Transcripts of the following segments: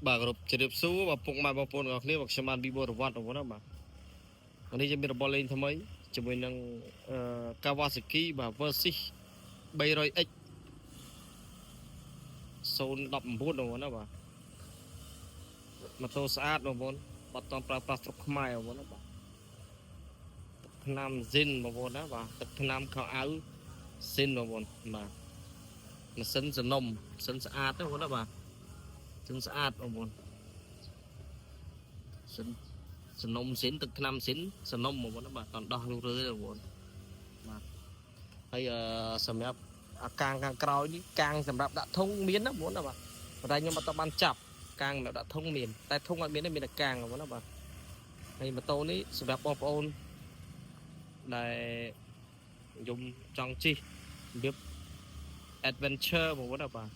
បាទគោរពជម្រាបសួរបាទពុកម៉ែបងប្អូនទាំងអស់គ្នាបាទខ្ញុំបានវិបុរវត្តបងប្អូនណាបាទថ្ងៃនេះយើងមានរបស់លេងថ្មីជាមួយនឹងអឺ Kawasaki បាទ Versys 300X 019បងប្អូនណាបាទម៉ូតូស្អាតបងប្អូនបាត់តប្រើប្រាស់ស្រុកខ្មែរបងប្អូនណាបាទទឹកថ្នាំស៊ីនបងប្អូនណាបាទទឹកថ្នាំខោអាវស៊ីនបងប្អូនបាទម៉ាស៊ីនសនំម៉ាស៊ីនស្អាតទេបងប្អូនណាបាទម៉ាស៊ីនស្អាតបងប្អូន សិនសនំសិនទឹកថ្នាំសិនសនំបងប្អូនណាបាទតដោះរុះរើទេបងប្អូនបាទហើយអឺសម្រាប់អាកាងខាងក្រោយនេះកាងសម្រាប់ដាក់ធុងមានណាបងប្អូនណាបាទប៉ុន្តែខ្ញុំអត់តបានចាប់កាងសម្រាប់ដាក់ធុងមានតែធុងអត់មានទេមានតែកាងបងប្អូនណាបាទហើយម៉ូតូនេះសម្រាប់បងប្អូនដែលនិយមចង់ជិះរបៀប adventure បងប្អូនណាបាទ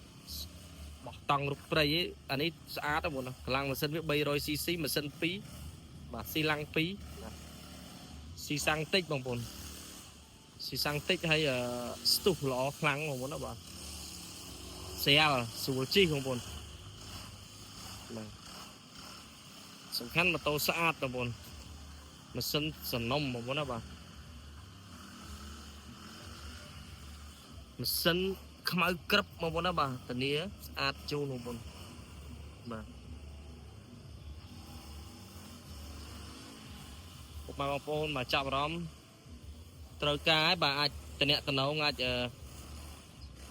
បោះតង់រុកព្រៃឯងអានេះស្អាតណាបងប្អូនណាកម្លាំងម៉ាស៊ីនវា 300 cc ម៉ាស៊ីន2បាទស៊ីឡាំង2បាទស៊ីសាំងតិចបងប្អូនស៊ីសាំងតិចហើយអឺស្ទុះល្អខ្លាំងបងប្អូនណាបាទស្រាលស្រួលជិះបងប្អូនបាទសំខាន់ម៉ូតូស្អាតបងប្អូនម៉ាស៊ីនសនំបងប្អូនណាបាទម៉ាស៊ីនខ្មៅក្រឹបបងប្អូនណាបាទធានាស្អាតជូនបងប្អូនបាទពុកម៉ែបងប្អូនមកចាប់អារម្មណ៍ត្រូវការហើយបាទអាចតំណតំណងអាចអឺ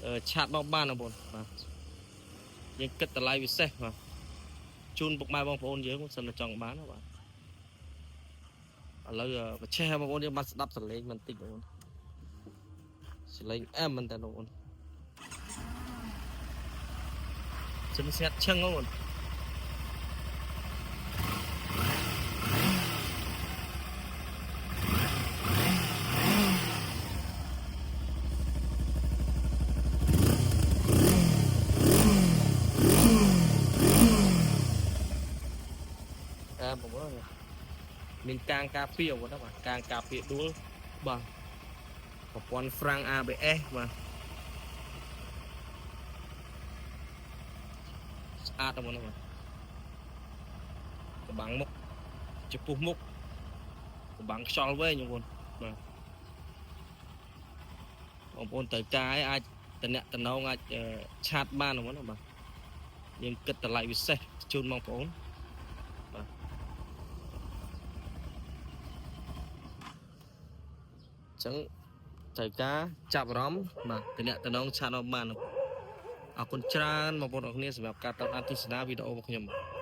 អឺchat មកបានបងប្អូនបាទយើងគិតតម្លៃពិសេសបាទជូនពុកម៉ែបងប្អូនយើងសិនតែចង់បានណាបាទឥឡូវបច្ចេះបងប្អូនយើងបានស្ដាប់សលេងបន្តិចបងប្អូនសលេងអែមមែនតើបងប្អូនសិនស្ងាត់ឈឹងបងប្អូនអែមបងប្អូនមានកាងការពារបងប្អូនណាបាទកាងការពារដួលបាទប្រព័ន្ធហ្វ្រាំង ABS បាទស្អាតបងប្អូនណាបាទកបាំងមុខចំពោះមុខកបាំងខ្យល់វែងបងប្អូនបាទបងប្អូនត្រូវការឲ្យអាចតំណតំណងអាច chat បានបងប្អូនណាបាទយើងគិតតម្លៃពិសេសជូនបងប្អូនបាទអញ្ចឹងត្រូវការចាប់អារម្មណ៍បាទតំណតំណង chat មកបានអរគុណច្រើនបងប្អូនអរគ្នាសម្រាប់ការតាមដានទស្សនាវីដេអូរបស់ខ្ញុំ។